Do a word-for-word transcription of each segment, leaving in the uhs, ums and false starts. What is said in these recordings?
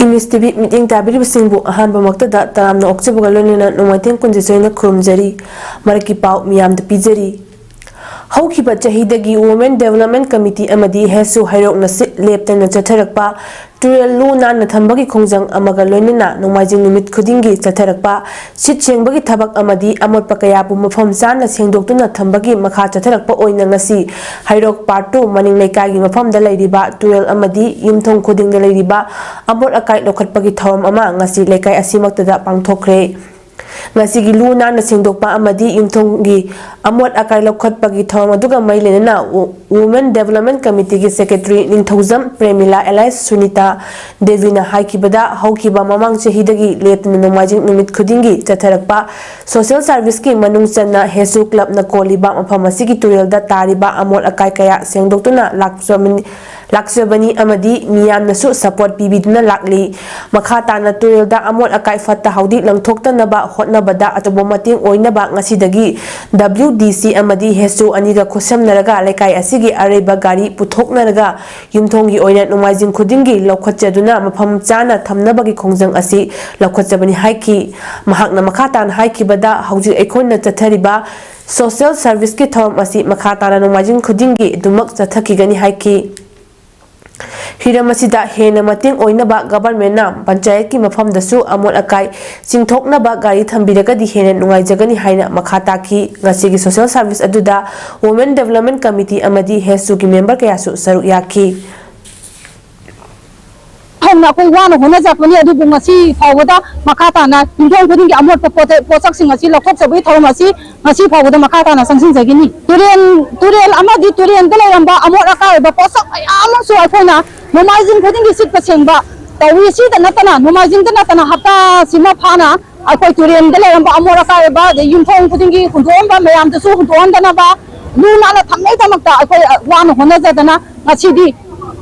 ꯃꯤꯁ TV ꯃꯤꯠꯌꯦꯡ ꯇꯥꯕꯤꯔꯤꯕꯁꯤꯡꯕꯨ ꯑꯍꯥꯟꯕꯃꯛꯇꯗ ꯇꯔꯥꯝꯅ ꯑꯣꯛꯆꯕꯒ ꯂꯣꯏꯅꯅ ꯅꯣꯡꯃꯥꯏꯊꯦꯝ ꯀꯨꯟꯖꯦꯁꯣꯏꯅ ꯈꯨꯔꯨꯝꯖꯔꯤ꯫ ꯃꯔꯛꯀꯤ ꯄꯥꯎ ꯃꯤꯌꯥꯝꯗ ꯄꯤꯖꯔꯤ꯫ ꯍꯧꯈꯤꯕ ꯆꯍꯤꯗꯒꯤ Women Development Committee ꯑꯃꯗꯤ ꯍꯦꯁꯨ ꯍꯩꯔꯣꯛꯅ ꯁꯤꯠ ꯂꯦꯞꯇꯅ ꯆꯠꯊꯔꯛꯄ ꯇꯨꯔꯦꯜ ꯂꯨ ꯅꯥꯟꯅ ꯊꯝꯕꯒꯤ ꯈꯣꯡꯖꯪ ꯑꯃꯒ ꯂꯣꯏꯅꯅ ꯅꯣꯡꯃꯥꯏꯖꯤꯡ ꯅꯨꯃꯤꯠ ꯈꯨꯗꯤꯡꯒꯤ ꯆꯠꯊꯔꯛꯄ ꯁꯤꯠ ꯁꯦꯡꯕꯒꯤ ꯊꯕꯛ ꯑꯃꯗꯤ ꯑꯃꯣꯠꯄ ꯀꯌꯥꯕꯨ ꯃꯐꯝ ꯆꯥꯅ ꯁꯦꯡꯗꯣꯛꯇꯨꯅ ꯊꯝꯕꯒꯤ ꯃꯈꯥ ꯆꯠꯊꯔꯛꯄ ꯑꯣꯏꯅ ꯉꯁꯤ ꯍꯩꯔꯣꯛ Part Two ꯃꯅꯤꯡ ꯂꯩꯀꯥꯏꯒꯤ ꯃꯐꯝꯗ ꯂꯩꯔꯤꯕ ꯇꯨꯔꯦꯜ ꯑꯃꯗꯤ ꯌꯨꯝꯊꯣꯡ ꯈꯨꯗꯤꯡꯗ ꯂꯩꯔꯤꯕ ꯑꯃꯣꯠ ꯑꯀꯥꯏ ꯂꯧꯈꯠꯄꯒꯤ ꯊꯧꯔꯝ ꯑꯃ ꯉꯁꯤ ꯂꯩꯀꯥꯏ ꯑꯁꯤꯃꯛꯇꯗ ꯄꯥꯡꯊꯣꯛꯈ꯭ꯔꯦ꯫ ꯉꯁꯤꯒꯤ ꯂꯨ ꯅꯥꯟꯅ ꯁꯦꯡꯗꯣꯛꯄ ꯑꯃꯗꯤ ꯌꯨꯝꯊꯣꯡꯒꯤ ꯑꯃꯣꯠ ꯑꯀꯥꯏ ꯂꯧꯈꯠꯄꯒꯤ ꯊꯧꯔꯝ ꯑꯗꯨꯒ ꯃꯔꯤ ꯂꯩꯅꯅ Women Development Committeeꯒꯤ Secretary ꯅꯤꯡꯊꯧꯖꯝ ꯄ꯭ꯔꯦꯃꯤꯂꯥ alias ꯁꯨꯅꯤꯇꯥ ꯗꯦꯕꯤꯅ ꯍꯥꯏꯈꯤꯕꯗ, ꯍꯧꯈꯤꯕ ꯃꯃꯥꯡ ꯆꯍꯤꯗꯒꯤ ꯂꯦꯞꯇꯅ ꯅꯣꯡꯃꯥꯏꯖꯤꯡ ꯅꯨꯃꯤꯠ ꯈꯨꯗꯤꯡꯒꯤ ꯆꯠꯊꯔꯛꯄ social serviceꯀꯤ ꯃꯅꯨꯡ ꯆꯟꯅ ꯍꯦꯁꯨ clubꯅ ꯀꯣꯜꯂꯤꯕ ꯃꯐꯝ ꯑꯁꯤꯒꯤ ꯇꯨꯔꯦꯜꯗ ꯇꯥꯔꯤꯕ ꯑꯃꯣꯠ ꯑꯀꯥꯏ ꯀꯌꯥ ꯁꯦꯡꯗꯣꯛꯇꯨꯅ ꯂꯥꯛꯆꯕꯅꯤ꯫ ꯂꯥꯛꯆꯕꯅꯤ ꯑꯃꯗꯤ ꯃꯤꯌꯥꯝꯅꯁꯨ support ꯄꯤꯕꯤꯗꯨꯅ ꯂꯥꯛꯂꯤ꯫ ꯃꯈꯥ ꯇꯥꯅ ꯇꯨꯔꯦꯜꯗ ꯑꯃꯣꯠ ꯑꯀꯥꯏ ꯐꯠꯇ ꯍꯥꯎꯗꯤ ꯂꯪꯊꯣꯛꯇꯅꯕ ꯍꯣꯠꯅꯕꯗ ꯑꯆꯧꯕ ꯃꯇꯦꯡ ꯑꯣꯏꯅꯕ ꯉꯁꯤꯗꯒꯤ W D C ꯑꯃꯗꯤ ꯍꯦꯁꯨ ꯑꯅꯤꯒ ꯈꯨꯠꯁꯝꯅꯔꯒ ꯂꯩꯀꯥꯏ ꯑꯁꯤꯒꯤ ꯑꯔꯩꯕ ꯒꯥꯔꯤ ꯄꯨꯊꯣꯛꯅꯔꯒ ꯌꯨꯝꯊꯣꯡꯒꯤ ꯑꯣꯏꯅ ꯅꯣꯡꯃꯥꯏꯖꯤꯡ ꯈꯨꯗꯤꯡꯒꯤ ꯂꯧꯈꯠꯆꯗꯨꯅ ꯃꯐꯝ ꯆꯥꯅ ꯊꯝꯅꯕꯒꯤ ꯈꯣꯡꯖꯪ ꯑꯁꯤ ꯂꯧꯈꯠꯆꯕꯅꯤ ꯍꯥꯏꯈꯤ꯫ ꯃꯍꯥꯛꯅ ꯃꯈꯥ ꯇꯥꯅ ꯍꯥꯏꯈꯤꯕꯗ, ꯍꯧꯖꯤꯛ ꯑꯩꯈꯣꯏꯅ ꯆꯠꯊꯔꯤꯕ social serviceꯀꯤ ꯊꯧꯔꯝ ꯑꯁꯤ ꯃꯈꯥ ꯇꯥꯅ ꯅꯣꯡꯃꯥꯏꯖꯤꯡ ꯈꯨꯗꯤꯡꯒꯤ ꯑꯗꯨꯃꯛ ꯆꯠꯊꯈꯤꯒꯅꯤ ꯍꯥꯏꯈꯤ꯫ ꯍꯤꯔꯝ ꯑꯁꯤꯗ ꯍꯦꯟꯅ ꯃꯇꯦꯡ ꯑꯣꯏꯅꯕ governmentꯅ ꯄꯟꯆꯥꯌꯠꯀꯤ ꯃꯐꯝꯗꯁꯨ ꯑꯃꯣꯠ ꯑꯀꯥꯏ ꯆꯤꯡꯊꯣꯛꯅꯕ ꯒꯥꯔꯤ ꯊꯝꯕꯤꯔꯒꯗꯤ ꯍꯦꯟꯅ ꯅꯨꯡꯉꯥꯏꯖꯒꯅꯤ ꯍꯥꯏꯅ ꯃꯈꯥ ꯇꯥꯈꯤ꯫ ꯉꯁꯤꯒꯤ social service ꯑꯗꯨꯗ Women Development Committee ꯑꯃꯗꯤ ꯍꯦꯁꯨꯒꯤ member ꯀꯌꯥꯁꯨ ꯁꯔꯨꯛ ꯌꯥꯈꯤ꯫ ꯍꯦꯟꯅ ꯑꯩꯈꯣꯏ ꯋꯥꯅ ꯍꯣꯠꯅꯖꯔꯛꯄꯅꯤ, ꯑꯗꯨꯕꯨ ꯉꯁꯤ ꯐꯥꯎꯕꯗ ꯃꯈꯥ ꯇꯥꯅ ꯌꯨꯝꯊꯣꯡ ꯈꯨꯗꯤꯡꯒꯤ ꯑꯃꯣꯠꯄ ꯄꯣꯠꯆꯩ, ꯄꯣꯠꯁꯛꯁꯤꯡ ꯑꯁꯤ ꯂꯧꯊꯣꯛꯆꯕꯒꯤ ꯊꯧꯔꯝ ꯑꯁꯤ ꯉꯁꯤ ꯐꯥꯎꯕꯗ ꯃꯈꯥ ꯇꯥꯅ ꯆꯪꯁꯤꯟꯖꯒꯅꯤ꯫ ꯇꯨꯔꯦꯜ, ꯇꯨꯔꯦꯜ ꯑꯃꯗꯤ ꯇꯨꯔꯦꯜꯗ ꯂꯩꯔꯝꯕ ꯑꯃꯣꯠ ꯑꯀꯥꯏ ꯑꯣꯏꯕ ꯄꯣꯠꯁꯛ ꯃꯌꯥꯝ ꯑꯃꯁꯨ ꯑꯩꯈꯣꯏꯅ ꯅꯣꯡꯃꯥꯏꯖꯤꯡ ꯈꯨꯗꯤꯡꯒꯤ ꯁꯤꯠꯄ ꯁꯦꯡꯕ ꯇꯧꯏ꯫ ꯁꯤꯗ ꯅꯠꯇꯅ, ꯅꯣꯡꯃꯥꯏꯖꯤꯡꯗ ꯅꯠꯇꯅ ꯍꯞꯇꯥꯁꯤꯃ ꯐꯥꯅ ꯑꯩꯈꯣꯏ ꯇꯨꯔꯦꯜꯗ ꯂꯩꯔꯝꯕ ꯑꯃꯣꯠ ꯑꯀꯥꯏ ꯑꯣꯏꯕ, ꯑꯗꯩ ꯌꯨꯝꯊꯣꯡ ꯈꯨꯗꯤꯡꯒꯤ ꯍꯨꯟꯗꯣꯛꯑꯝꯕ ꯃꯌꯥꯝꯗꯨꯁꯨ ꯍꯨꯟꯗꯣꯛꯍꯟꯗꯅꯕ, ꯂꯨ ꯅꯥꯟꯅ ꯊꯝꯅꯕꯒꯤꯗꯃꯛꯇ ꯑꯩꯈꯣꯏ ꯋꯥꯅ ꯍꯣꯠꯅꯖꯗꯅ ꯉꯁꯤꯗꯤ,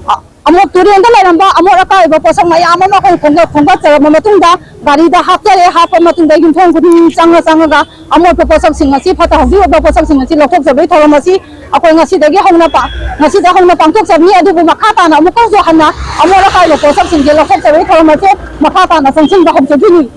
ꯑ, ꯑꯃꯣꯠ ꯇꯨꯔꯦꯟꯗ ꯂꯩꯔꯝꯕ ꯑꯃꯣꯠ ꯑꯀꯥꯏꯕ ꯄꯣꯠꯁꯛ ꯃꯌꯥꯝ ꯑꯃ ꯑꯩꯈꯣꯏ ꯈꯣꯝꯒꯠ-, ꯈꯣꯝꯒꯠꯆꯔꯕ ꯃꯇꯨꯡꯗ ꯒꯥꯔꯤꯗ ꯍꯥꯞꯆꯔꯦ꯫ ꯍꯥꯞꯄ ꯃꯇꯨꯡꯗ ꯌꯨꯝꯊꯣꯡ ꯈꯨꯗꯤꯡ ꯆꯪꯉ ꯆꯪꯉꯒ ꯑꯃꯣꯠꯄ ꯄꯣꯠꯁꯛꯁꯤꯡ ꯑꯁꯤ, ꯐꯠꯇ ꯍꯥꯎꯗꯤ ꯑꯣꯏꯕ ꯄꯣꯠꯁꯛꯁꯤꯡ ꯑꯁꯤ ꯂꯧꯊꯣꯛꯆꯕꯒꯤ ꯊꯧꯔꯝ ꯑꯁꯤ ꯑꯩꯈꯣꯏ ꯉꯁꯤꯗꯒꯤ ꯍꯧꯅ ꯄꯥ-, ꯉꯁꯤꯗ ꯍꯧꯅ ꯄꯥꯡꯊꯣꯛꯆꯕꯅꯤ꯫ ꯑꯗꯨꯕꯨ ꯃꯈꯥ ꯇꯥꯅ ꯑꯃꯨꯛꯀꯁꯨ ꯍꯟꯅ ꯑꯃꯣꯠ ꯑꯀꯥꯏꯕ ꯄꯣꯠꯁꯛꯁꯤꯡꯁꯦ ꯂꯧꯊꯣꯛꯆꯕꯒꯤ ꯊꯧꯔꯝ ꯑꯁꯤ ꯃꯈꯥ ꯇꯥꯅ ꯆꯪꯁꯤꯟꯕ ꯍꯧꯖꯗꯣꯏꯅꯤ꯫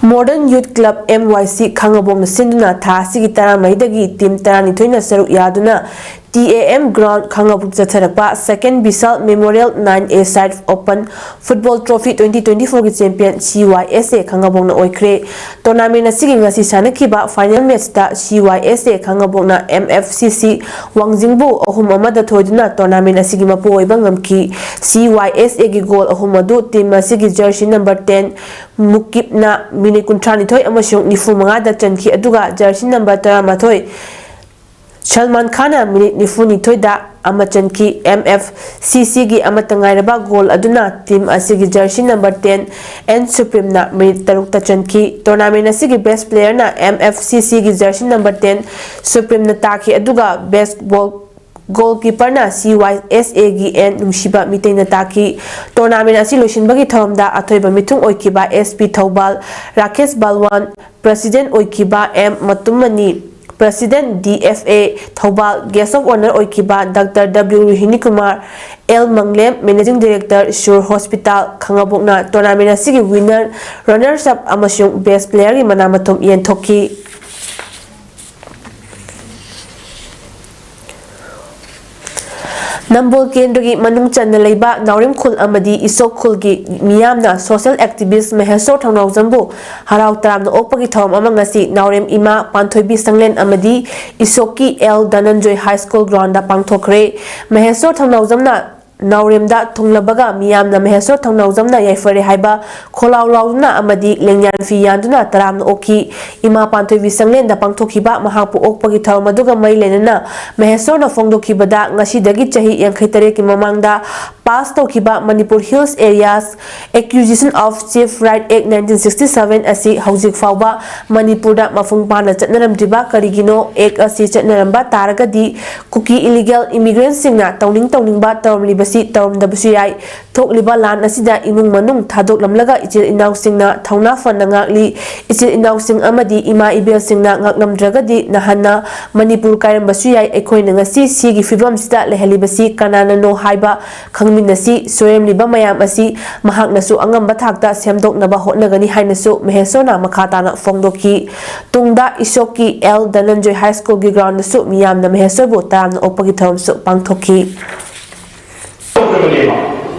Modern Youth Club, M Y C, ꯈꯥꯉꯕꯣꯛꯅ ꯁꯤꯟꯗꯨꯅ ꯊꯥ ꯑꯁꯤꯒꯤ ꯇꯔꯥꯃꯔꯤꯗꯒꯤ team ꯇꯔꯥꯅꯤꯊꯣꯏꯅ ꯁꯔꯨꯛ ꯌꯥꯗꯨꯅ T A M ground, Khangabok ꯆꯠꯊꯔꯛꯄ Second Vishal Memorial nine A side open football trophy twenty twenty-four ꯒꯤ champion C Y S A ꯈꯥꯉꯕꯣꯛꯅ ꯑꯣꯏꯈ꯭ꯔꯦ꯫ Tournament ꯑꯁꯤꯒꯤ ꯉꯁꯤ ꯁꯥꯟꯅꯈꯤꯕ final match ꯇ C Y S A ꯈꯥꯉꯕꯣꯛꯅ M F C C ꯋꯥꯡꯖꯤꯡꯕꯨ ꯑꯍꯨꯝ ꯑꯃꯗ ꯊꯣꯏꯗꯨꯅ tournament ꯑꯁꯤꯒꯤ ꯃꯄꯨ ꯑꯣꯏꯕ ꯉꯝꯈꯤ꯫ C Y S A ꯒꯤ goal ꯑꯍꯨꯝ ꯑꯗꯨ team ꯑꯁꯤꯒꯤ jersey number ten ꯃꯨꯀꯤꯞꯅ minute ꯀꯨꯟꯊ꯭ꯔꯥꯅꯤꯊꯣꯏ ꯑꯃꯁꯨꯡ ꯅꯤꯐꯨꯃꯉꯥꯗ ꯆꯟꯈꯤ, ꯑꯗꯨꯒ jersey number ꯇꯔꯥꯃꯥꯊꯣꯏ ꯁꯜꯃꯥꯟ ꯈꯥꯟꯅ minute ꯅꯤꯐꯨꯅꯤꯊꯣꯏꯗ ꯑꯃ ꯆꯟꯈꯤ꯫ M F C C ꯒꯤ ꯑꯃꯠꯇ ꯉꯥꯏꯔꯕ goal ꯑꯗꯨꯅ team ꯑꯁꯤꯒꯤ jersey number ten ꯑꯦꯟ ꯁꯨꯄ꯭ꯔꯤꯝꯅ minute ꯇꯔꯨꯛꯇ ꯆꯟꯈꯤ꯫ Tournament ꯑꯁꯤꯒꯤ best player ꯅ M F C C ꯒꯤ jersey number ten ꯁꯨꯄ꯭ꯔꯤꯝꯅ ꯇꯥꯈꯤ, ꯑꯗꯨꯒ best goal goalkeeper ꯅ C Y S A ꯒꯤ ꯑꯦꯟ ꯅꯨꯡꯁꯤꯕ ꯃꯤꯇꯩꯅ ꯇꯥꯈꯤ꯫ Tournament ꯑꯁꯤ ꯂꯣꯏꯁꯤꯟꯕꯒꯤ ꯊꯧꯔꯝꯗ ꯑꯊꯣꯏꯕ ꯃꯤꯊꯨꯡ ꯑꯣꯏꯈꯤꯕ S P Thoubal Rakesh Balwan, president ꯑꯣꯏꯈꯤꯕ M ꯃꯇꯨꯝꯃꯅꯤ, president D F A Thoubal, guest of honour ꯑꯣꯏꯈꯤꯕ Doctor W Rohini Kumar, L Manglem, managing director, ꯁꯨꯔ ꯍꯣꯁꯄꯤꯇꯥꯜ ꯈꯥꯉꯕꯣꯛꯅ tournament ꯑꯁꯤꯒꯤ winner, runners up ꯑꯃꯁꯨꯡ best player ꯒꯤ ꯃꯅꯥ ꯃꯊꯨꯝ ꯌꯦꯟꯊꯣꯛꯈꯤ꯫ ꯅꯝꯕꯣꯜ ꯀꯦꯟꯗ꯭ꯔꯒꯤ ꯃꯅꯨꯡ ꯆꯟꯅ ꯂꯩꯕ ꯅꯥꯎꯔꯦꯝ ꯈꯨꯜ ꯑꯃꯗꯤ ꯏꯁꯣꯛ ꯈꯨꯜꯒꯤ ꯃꯤꯌꯥꯝꯅ social activist ꯃꯍꯦꯁꯣꯔ ꯊꯧꯅꯥꯎꯖꯝꯕꯨ ꯍꯔꯥꯎ ꯇꯔꯥꯝꯅ ꯑꯣꯛꯄꯒꯤ ꯊꯧꯔꯝ ꯑꯃ ꯉꯁꯤ ꯅꯥꯎꯔꯦꯝ ꯏꯃꯥ ꯄꯥꯟꯊꯣꯏꯕꯤ ꯁꯪꯂꯦꯟ ꯑꯃꯗꯤ ꯏꯁꯣꯛꯀꯤ ꯑꯦꯜ ꯙꯅꯟꯖꯣꯏ ꯍꯥꯏ ꯁ꯭ꯀꯨꯜ ꯒ꯭ꯔꯥꯎꯟꯗ ꯄꯥꯡꯊꯣꯛꯈ꯭ꯔꯦ꯫ ꯃꯍꯦꯁꯣꯔ ꯊꯧꯅꯥꯎꯖꯝꯅ ꯅꯥꯎꯔꯦꯝꯗ ꯊꯨꯡꯂꯕꯒ ꯃꯤꯌꯥꯝꯅ ꯃꯍꯦꯁꯣꯔ ꯊꯧꯅꯥꯎꯖꯝꯅ ꯌꯥꯏꯐꯔꯦ ꯍꯥꯏꯕ ꯈꯣꯜꯂꯥꯎ ꯂꯥꯎꯗꯨꯅ ꯑꯃꯗꯤ ꯂꯦꯡꯌꯥꯟ ꯐꯤ ꯌꯥꯟꯗꯨꯅ ꯇꯔꯥꯝꯅ ꯑꯣꯛꯈꯤ꯫ ꯏꯃꯥ ꯄꯥꯟꯊꯣꯏꯕꯤ ꯁꯪꯂꯦꯟꯗ ꯄꯥꯡꯊꯣꯛꯈꯤꯕ ꯃꯍꯥꯛꯄꯨ ꯑꯣꯛꯄꯒꯤ ꯊꯧꯔꯝ ꯑꯗꯨꯒ ꯃꯔꯤ ꯂꯩꯅꯅ ꯃꯍꯦꯁꯣꯔꯅ ꯐꯣꯡꯗꯣꯛꯈꯤꯕꯗ, ꯉꯁꯤꯗꯒꯤ ꯆꯍꯤ ꯌꯥꯡꯈꯩ ꯇꯔꯦꯠꯀꯤ ꯃꯃꯥꯡꯗ ꯄꯥꯁ ꯇꯧꯈꯤꯕ Manipur Hills Areas Acquisition of Chief Right Act nineteen sixty seven ꯑꯁꯤ ꯍꯧꯖꯤꯛ ꯐꯥꯎꯕ ꯃꯅꯤꯄꯨꯔꯗ ꯃꯄꯨꯡ ꯐꯥꯅ ꯆꯠꯅꯔꯝꯗ꯭ꯔꯤꯕ ꯀꯔꯤꯒꯤꯅꯣ? Act ꯑꯁꯤ ꯆꯠꯅꯔꯝꯕ ꯇꯥꯔꯒꯗꯤ ꯀꯨꯀꯤ illegal immigrantꯁꯤꯡꯅ ꯇꯧꯅꯤꯡ ꯇꯧꯅꯤꯡꯕ ꯇꯧꯔꯝꯂꯤꯕꯁꯤ ꯇꯧꯔꯝꯗꯕꯁꯨ ꯌꯥꯏ꯫ ꯊꯣꯛꯂꯤꯕ ꯂꯥꯟ ꯑꯁꯤꯗ ꯏꯃꯨꯡ ꯃꯅꯨꯡ ꯊꯥꯗꯣꯛꯂꯝꯂꯒ ꯏꯆꯤꯜ ꯏꯅꯥꯎꯁꯤꯡꯅ ꯊꯧꯅꯥ ꯐꯅ ꯉꯥꯛꯂꯤ꯫ ꯏꯆꯤꯜ ꯏꯅꯥꯎꯁꯤꯡ ꯑꯃꯗꯤ ꯏꯃꯥ ꯏꯕꯦꯜꯁꯤꯡꯅ ꯉꯥꯛꯂꯝꯗ꯭ꯔꯒꯗꯤ ꯅꯍꯥꯟꯅ ꯃꯅꯤꯄꯨꯔ ꯀꯥꯏꯔꯝꯕꯁꯨ ꯌꯥꯏ꯫ ꯑꯩꯈꯣꯏꯅ ꯉꯁꯤ ꯁꯤꯒꯤ ꯐꯤꯕꯝꯁꯤꯗ ꯂꯩꯍꯜꯂꯤꯕꯁꯤ ꯀꯅꯥꯅꯅꯣ ꯍꯥꯏꯕ ꯈꯪꯃꯤꯟꯅꯁꯤ꯫ ꯁꯣꯏꯔꯝꯂꯤꯕ ꯃꯌꯥꯝ ꯑꯁꯤ ꯃꯍꯥꯛꯅꯁꯨ ꯑꯉꯝꯕ ꯊꯥꯛꯇ ꯁꯦꯝꯗꯣꯛꯅꯕ ꯍꯣꯠꯅꯒꯅꯤ ꯍꯥꯏꯅꯁꯨ ꯃꯍꯦꯁꯣꯔꯅ ꯃꯈꯥ ꯇꯥꯅ ꯐꯣꯡꯗꯣꯛꯈꯤ꯫ ꯇꯨꯡꯗ ꯏꯁꯣꯛꯀꯤ ꯑꯦꯜ ꯙꯅꯟꯖꯣꯏ ꯍꯥꯏ ꯁ꯭ꯀꯨꯜꯒꯤ ꯒ꯭ꯔꯥꯎꯟꯗꯁꯨ ꯃꯤꯌꯥꯝꯅ ꯃꯍꯦꯁꯣꯔꯕꯨ ꯇꯔꯥꯝꯅ ꯑꯣꯛꯄꯒꯤ ꯊꯧꯔꯝꯁꯨ ꯄꯥꯡꯊꯣꯛꯈꯤ꯫ ꯇꯧꯈ꯭ꯔꯕꯅꯦꯕ꯫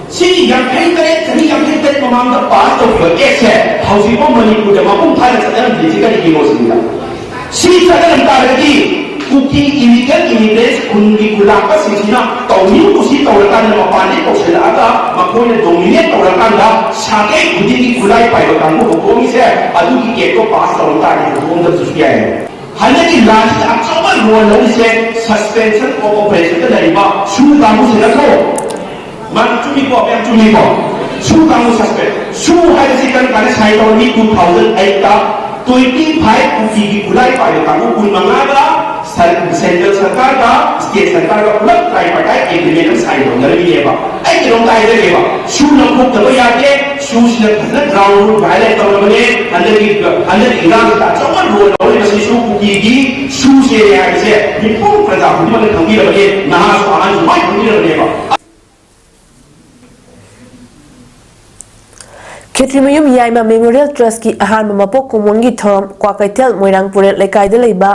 ꯁꯤ ꯌꯥꯡꯈꯩ ꯇꯔꯦꯠ, ꯆꯍꯤ ꯌꯥꯡꯈꯩ ꯇꯔꯦꯠ ꯃꯃꯥꯡꯗ ꯄꯥꯁ ꯇꯧꯈꯤꯕ ꯑꯦꯛꯁꯦ ꯍꯧꯖꯤꯛꯐꯥꯎ ꯃꯅꯤꯄꯨꯔꯗ ꯃꯄꯨꯡ ꯐꯥꯅ ꯆꯠꯅꯔꯝꯗ꯭ꯔꯤꯁꯤ ꯀꯔꯤꯒꯤꯅꯣ ꯁꯤꯅꯤꯗ꯫ ꯁꯤ ꯆꯠꯅꯔꯝ ꯇꯥꯔꯒꯗꯤ ꯀꯨꯀꯤ illegal immigrants, ꯈꯨꯟꯒꯤ ꯈꯨꯂꯥꯛꯄꯁꯤꯡꯁꯤꯅ ꯇꯧꯅꯤꯡ ꯀꯨꯁꯤ ꯇꯧꯔꯀꯥꯟꯗ ꯃꯄꯥꯟꯗꯒꯤ ꯀꯧꯁꯤꯜꯂꯛꯑꯒ ꯃꯈꯣꯏꯅ dominate ꯇꯧꯔꯀꯥꯟꯗ ꯁꯥꯒꯩ ꯈꯨꯗꯤꯡꯒꯤ ꯈꯨꯠꯂꯥꯏ ꯄꯥꯏꯕ ꯀꯥꯡꯕꯨ ꯍꯧꯗꯣꯛꯑꯝꯃꯤꯁꯦ ꯑꯗꯨꯒꯤ ꯑꯦꯛꯇꯣ ꯄꯥꯁ ꯇꯧꯔꯝ ꯇꯥꯔꯗꯤ ꯍꯧꯗꯣꯛꯑꯝꯗꯕꯁꯨ ꯌꯥꯏ꯫ ꯍꯟꯗꯛꯀꯤ ꯂꯥꯟꯁꯤꯗ ꯑꯆꯧꯕ ꯔꯣꯜ ꯂꯧꯔꯤꯁꯦ suspension of operationꯗ ꯂꯩꯔꯤꯕ ꯁꯨ ꯀꯥꯡꯕꯨꯁꯤ ꯅꯠꯇ꯭ꯔꯣ? ꯃꯥꯅ ꯆꯨꯝꯃꯤꯀꯣ, ꯃꯌꯥꯝ ꯆꯨꯝꯃꯤꯀꯣ? ꯁꯨ ꯀꯥꯡꯕꯨ suspend꯫ ꯁꯨ ꯍꯥꯏꯕꯁꯤ ꯀꯔꯝ ꯀꯥꯟꯗ ꯁꯥꯏꯟ ꯇꯧꯔꯝꯃꯤ? Two thousand eightꯇ twenty five ꯀꯨꯀꯤꯒꯤ ꯈꯨꯠꯂꯥꯏ ꯄꯥꯏꯕ ꯀꯥꯡꯕꯨ ꯀꯨꯟ ꯃꯉꯥꯒ ꯁꯦꯟꯇ꯭ꯔꯦꯜ ꯁꯔꯀꯥꯔꯒ ꯁ꯭ꯇꯦꯠ ꯁꯔꯀꯥꯔꯒ ꯄꯨꯂꯞ tripartite agreement ꯑꯃ ꯁꯥꯏꯟ ꯇꯧꯅꯔꯝꯃꯤꯅꯦꯕ꯫ ꯑꯩ ꯀꯩꯅꯣꯝꯇ ꯍꯥꯏꯖꯒꯦꯕ, ꯁꯨ ꯂꯧꯊꯣꯛꯇꯕ ꯌꯥꯗꯦ꯫ ꯁꯨꯁꯤꯅ ꯐꯖꯅ ground rule violate ꯇꯧꯔꯕꯅꯦ꯫ ꯍꯟꯗꯛꯀꯤ ꯍꯟꯗꯛꯀꯤ ꯏꯔꯥꯡꯁꯤꯗ ꯑꯆꯧꯕ ꯔꯣꯜ ꯂꯧꯔꯤꯕꯁꯤꯁꯨ ꯀꯨꯀꯤꯒꯤ ꯁꯨꯁꯦ ꯍꯥꯏꯕꯁꯦ ꯃꯤꯄꯨꯝ ꯄ꯭ꯔꯖꯥ ꯈꯨꯗꯤꯡꯃꯛꯅ ꯈꯪꯕꯤꯔꯕꯅꯦ, ꯅꯍꯥꯁꯨ ꯑꯍꯟꯁꯨ ꯂꯣꯏ ꯈꯪꯕꯤꯔꯕꯅꯦꯕ꯫ ꯈꯦꯇ꯭ꯔꯤꯃꯌꯨꯝ ꯌꯥꯏꯃ Memorial Trustꯀꯤ ꯑꯍꯥꯟꯕ ꯃꯄꯣꯛ ꯀꯨꯝꯑꯣꯟꯒꯤ ꯊꯧꯔꯝ ꯀ꯭ꯋꯥꯀꯩꯊꯦꯜ ꯃꯣꯏꯔꯥꯡ ꯄꯨꯔꯦꯜ ꯂꯩꯀꯥꯏꯗ ꯂꯩꯕ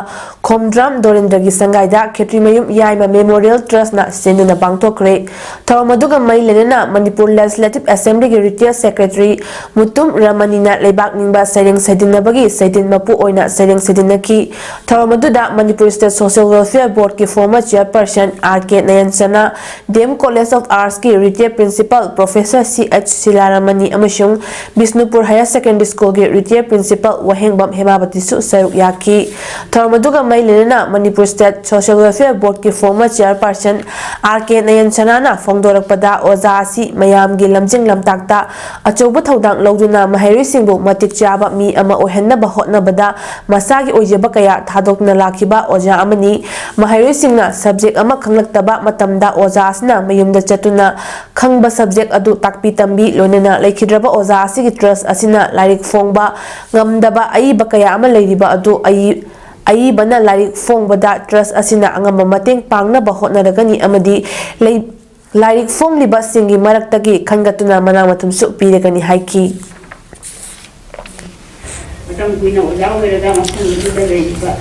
ꯈꯣꯝꯗ꯭ꯔꯥꯝ ꯗꯣꯔꯦꯟꯗ꯭ꯔꯒꯤ ꯁꯪꯒꯥꯏꯗ ꯈꯦꯇ꯭ꯔꯤꯃꯌꯨꯝ ꯌꯥꯏꯃ Memorial Trustꯅ ꯁꯤꯟꯗꯨꯅ ꯄꯥꯡꯊꯣꯛꯈ꯭ꯔꯦ꯫ ꯊꯧꯔꯝ ꯑꯗꯨꯒ ꯃꯔꯤ ꯂꯩꯅꯅ Manipur Legislative Assemblyꯒꯤ Retired Secretary Mutum ꯔꯃꯅꯤꯅ ꯂꯩꯕꯥꯛ ꯅꯤꯡꯕ ꯁꯩꯔꯦꯡ ꯁꯩꯗꯤꯟꯅꯕꯒꯤ ꯁꯩꯗꯤꯟ ꯃꯄꯨ ꯑꯣꯏꯅ ꯁꯩꯔꯦꯡ ꯁꯩꯗꯤꯟꯅꯈꯤ꯫ ꯊꯧꯔꯝ ꯑꯗꯨꯗ Manipur State Social Welfare Boardꯀꯤ former chairperson R K ꯅꯌꯟꯆꯅ, D M College of Artsꯀꯤ Retired Principal Professor C H ꯁꯤꯂꯥꯔꯥꯃꯅꯤ ꯑꯃꯁꯨꯡ ꯕꯤꯁꯅꯨꯄꯨꯔ ꯍꯥꯌꯔ ꯁꯦꯀꯦꯟꯗꯔꯤ ꯁ꯭ꯀꯨꯜꯒꯤ ꯔꯤꯇꯥꯌꯔ ꯄ꯭ꯔꯤꯟꯁꯤꯄꯥꯜ ꯋꯥꯍꯦꯡꯕꯝ ꯍꯦꯃꯥꯕꯇꯤꯁꯨ ꯁꯔꯨꯛ ꯌꯥꯈꯤ꯫ ꯊꯧꯔꯝ ꯑꯗꯨꯒ ꯃꯔꯤ ꯂꯩꯅꯅ ꯃꯅꯤꯄꯨꯔ ꯁ꯭ꯇꯦꯠ ꯁꯣꯁꯤꯌꯦꯜ ꯋꯦꯜꯐꯤꯌꯔ ꯕꯣꯔꯗꯀꯤ former chairperson R K Nayan ꯁꯅꯥꯅ ꯐꯣꯡꯗꯣꯔꯛꯄꯗ, ꯑꯣꯖꯥ ꯑꯁꯤ ꯃꯌꯥꯝꯒꯤ ꯂꯝꯖꯤꯡ ꯂꯝꯇꯥꯛꯇ ꯑꯆꯧꯕ ꯊꯧꯗꯥꯡ ꯂꯧꯗꯨꯅ ꯃꯍꯩꯔꯣꯏꯁꯤꯡꯕꯨ ꯃꯇꯤꯛ ꯆꯥꯕ ꯃꯤ ꯑꯃ ꯑꯣꯏꯍꯟꯅꯕ ꯍꯣꯠꯅꯕꯗ ꯃꯁꯥꯒꯤ ꯑꯣꯏꯖꯕ ꯀꯌꯥ ꯊꯥꯗꯣꯛꯇꯨꯅ ꯂꯥꯛꯈꯤꯕ ꯑꯣꯖꯥ ꯑꯃꯅꯤ꯫ ꯃꯍꯩꯔꯣꯏꯁꯤꯡꯅ ꯁꯕꯖꯦꯛ ꯑꯃ ꯈꯪꯂꯛꯇꯕ ꯃꯇꯝꯗ ꯑꯣꯖꯥ ꯑꯁꯤꯅ ꯃꯌꯨꯝꯗ ꯆꯠꯇꯨꯅ ꯈꯪꯕ ꯁꯕꯖꯦꯛ ꯑꯗꯨ ꯇꯥꯛꯄꯤ ꯇꯝꯕꯤ, ꯂꯣꯏꯅꯅ ꯂꯩꯈꯤꯗ꯭ꯔꯕ ꯑꯣꯖꯥ ꯑꯁꯤꯒꯤ ꯇ꯭ꯔꯁ ꯑꯁꯤꯅ ꯂꯥꯏꯔꯤꯛ ꯐꯣꯡꯕ ꯉꯝꯗꯕ ꯑꯏꯕ ꯀꯌꯥ ꯑꯃ ꯂꯩꯔꯤꯕ ꯑꯗꯨ ꯑꯏ-, ꯑꯏꯕꯅ ꯂꯥꯏꯔꯤꯛ ꯐꯣꯡꯕꯗ ꯇ꯭ꯔꯁ ꯑꯁꯤꯅ ꯑꯉꯝꯕ ꯃꯇꯦꯡ ꯄꯥꯡꯅꯕ ꯍꯣꯠꯅꯔꯒꯅꯤ ꯑꯃꯗꯤ ꯂꯩ-, ꯂꯥꯏꯔꯤꯛ ꯐꯣꯡꯂꯤꯕꯁꯤꯡꯒꯤ ꯃꯔꯛꯇꯒꯤ ꯈꯟꯒꯠꯇꯨꯅ ꯃꯅꯥ ꯃꯊꯨꯝꯁꯨ ꯄꯤꯔꯒꯅꯤ ꯍꯥꯏꯈꯤ꯫ ꯃꯇꯝ ꯀꯨꯏꯅ ꯑꯣꯖꯥ ꯑꯣꯏꯔꯒ ꯃꯐꯝ ꯑꯗꯨꯗ ꯂꯩꯔꯤꯕ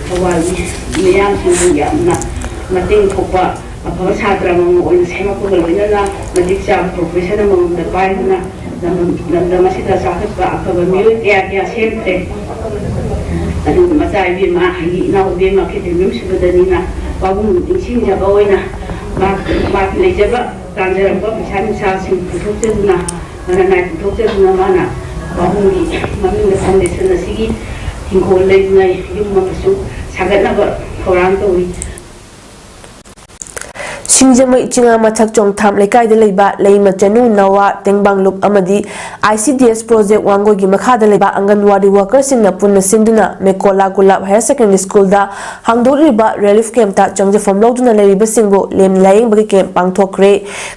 ꯊꯧꯕꯥꯜꯒꯤ ꯃꯤꯌꯥꯝꯁꯤꯡꯕꯨ ꯌꯥꯝꯅ ꯃꯇꯦꯡ ꯊꯣꯛꯄ ꯑꯐꯕ ꯁꯥꯇ꯭ꯔ ꯑꯃꯃꯝ ꯑꯣꯏꯅ ꯁꯦꯝꯃꯛꯄꯒ ꯂꯣꯏꯅꯅ ꯃꯇꯤꯛ ꯆꯥꯕ profession ꯑꯃꯃꯝꯗ ꯄꯥꯏꯗꯨꯅ ꯂꯝꯗꯝ, ꯂꯝꯗꯝ ꯑꯁꯤꯗ ꯆꯥꯎꯈꯠꯄ ꯑꯐꯕ ꯃꯤꯑꯣꯏ ꯀꯌꯥ ꯀꯌꯥ ꯁꯦꯝꯈ꯭ꯔꯦ꯫ ꯑꯗꯨꯒ ꯃꯆꯥ ꯏꯕꯦꯝꯃ, ꯍꯥꯏꯗꯤ ꯏꯅꯥꯎ ꯏꯕꯦꯝꯃ ꯈꯦꯇ꯭ꯔꯤꯃꯌꯨꯝ ꯁꯨꯕꯗꯅꯤꯅ ꯄꯥꯕꯨꯡ ꯅꯤꯡꯁꯤꯡꯖꯕ ꯑꯣꯏꯅ ꯃꯥ-, ꯃꯥꯒꯤ ꯂꯩꯖꯕ ꯇꯥꯟꯖꯔꯛꯄ ꯄꯩꯁꯥ ꯅꯨꯡꯁꯥꯁꯤꯡ ꯄꯨꯊꯣꯛꯆꯗꯨꯅ, ꯃꯔꯅꯥꯏ ꯄꯨꯊꯣꯛꯆꯗꯨꯅ ꯃꯥꯅ ꯄꯥꯕꯨꯡꯒꯤ ꯃꯃꯤꯡꯗ foundation ꯑꯁꯤꯒꯤ ꯍꯤꯡꯈꯣꯜ ꯂꯩꯗꯨꯅ ꯌꯨꯝ ꯑꯃꯁꯨ ꯁꯥꯒꯠꯅꯕ ꯊꯧꯔꯥꯡ ꯇꯧꯔꯤ꯫ ꯁꯤꯡꯖꯃꯩ ꯆꯤꯉꯥ ꯃꯊꯛ ꯆꯣꯡꯊꯥꯝ ꯂꯩꯀꯥꯏꯗ ꯂꯩꯕ ꯂꯩꯃ ꯆꯅꯨ, ꯅꯋꯥ, ꯇꯦꯡꯕꯥꯡꯂꯨꯞ ꯑꯃꯗꯤ I C D S project ꯋꯥꯡꯒꯣꯏꯒꯤ ꯃꯈꯥꯗ ꯂꯩꯕ ꯑꯪꯒꯟꯋꯥꯗꯤ ꯋꯥꯀꯔꯁꯤꯡꯅ ꯄꯨꯟꯅ ꯁꯤꯟꯗꯨꯅ ꯃꯦꯀꯣꯂꯥ ꯒꯨꯂꯥꯞ ꯍꯥꯌꯔ ꯁꯦꯀꯦꯟꯗꯔꯤ ꯁ꯭ꯀꯨꯜꯗ ꯍꯥꯡꯗꯣꯛꯂꯤꯕ ꯔꯤꯂꯤꯐ ꯀꯦꯝꯞꯇ ꯆꯪꯖꯐꯝ ꯂꯧꯗꯨꯅ ꯂꯩꯔꯤꯕꯁꯤꯡꯕꯨ ꯂꯦꯝꯅ ꯂꯥꯌꯦꯡꯕꯒꯤ ꯀꯦꯝꯞ ꯄꯥꯡꯊꯣꯛꯈ꯭ꯔꯦ꯫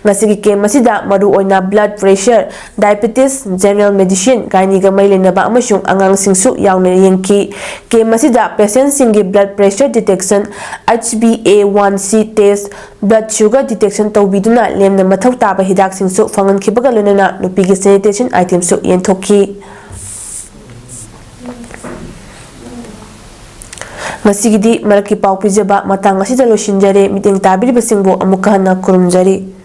ꯉꯁꯤꯒꯤ ꯀꯦꯝꯞ ꯑꯁꯤꯗ ꯃꯔꯨꯑꯣꯏꯅ blood pressure, diabetes, general medicine, ꯒꯥꯏꯅꯤꯒ ꯃꯔꯤ ꯂꯩꯅꯕ ꯑꯃꯁꯨꯡ ꯑꯉꯥꯡꯁꯤꯡꯁꯨ ꯌꯥꯎꯅ ꯌꯦꯡꯈꯤ꯫ ꯀꯦꯝꯞ ꯑꯁꯤꯗ ꯄꯦꯁꯦꯟꯠꯁꯤꯡꯒꯤ blood pressure detection, H b A one C test, blood sugar detection ꯇꯧꯕꯤꯗꯨꯅ ꯂꯦꯝꯅ ꯃꯊꯧ ꯇꯥꯕ ꯍꯤꯗꯥꯛꯁꯤꯡꯁꯨ ꯐꯪꯍꯟꯈꯤꯕꯒ ꯂꯣꯏꯅꯅ ꯅꯨꯄꯤꯒꯤ sanitation items ꯁꯨ ꯌꯦꯟꯊꯣꯛꯈꯤ꯫ ꯉꯁꯤꯒꯤꯗꯤ ꯃꯔꯛꯀꯤ ꯄꯥꯎ ꯄꯤꯖꯕ ꯃꯇꯥꯡ ꯑꯁꯤꯗ ꯂꯣꯏꯁꯤꯟꯖꯔꯦ꯫ ꯃꯤꯠꯌꯦꯡ ꯇꯥꯕꯤꯔꯤꯕꯁꯤꯡꯕꯨ ꯑꯃꯨꯛꯀ ꯍꯟꯅ ꯈꯨꯔꯨꯝꯖꯔꯤ꯫